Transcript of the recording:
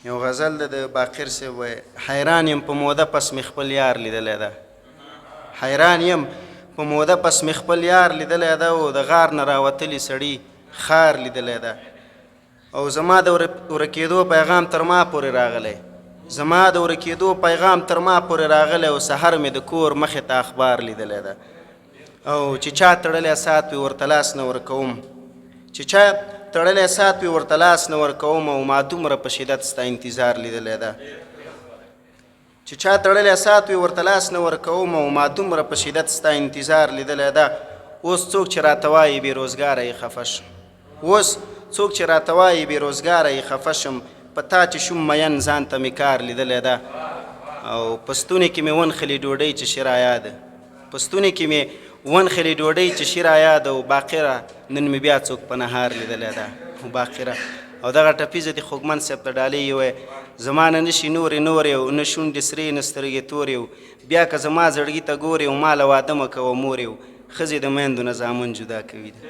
یو غزل ده د باقر صاحب، وایي: حیران یم په موده پس مې خپل یار لیدلی ده، حیران یم په موده پس مې خپل یار لیدلی ده، او د غار نه راوتلي سړي خار لیدلی ده، او زما د ورکېدو پیغام تر ما پورې راغلی، زما د ورکېدو پیغام تر ما پورې راغلی، او سحر مې د کور مخې ته اخبار لیدلی ده، او چې چا تړلی سات وي ورته لاس نه ورکوم، چې چا تړلی سات وي ورته لاس نه ورکوم، او ما دومره په شدت ستا انتظار لیدلی ده. چې چا تړلی سات وي ورته لاس نه ورکوم، او ما دومره په شدت ستا انتظار لیدلی ده. اوس څوک چې راته وایي بې روزګاره یې خفه شم، اوس څوک چې راته وایي بې روزګاره یې خفه شم، په تا چې شوم مین ځان ته مې کار لیدلی ده. او په ستوني کې مې ونښلي ډوډۍ چې شي رایاده، په ستوني کې مې ونښلي ډوډۍ چې شي رایاده، او باقره نن مې بیا څوک په نهار لیدلی ده. او باقره او دغه ټپیزه دې خوږمن صاحب ته ډالۍ وی: زما نه نشي نورې نورې، او نه شونډې سرې نه سترګې تورې، او بیا که زما زړګي ته ګورې، او ما له واده مه کوه مورې، او ښځې د میندو نه زامن جدا کوي. ده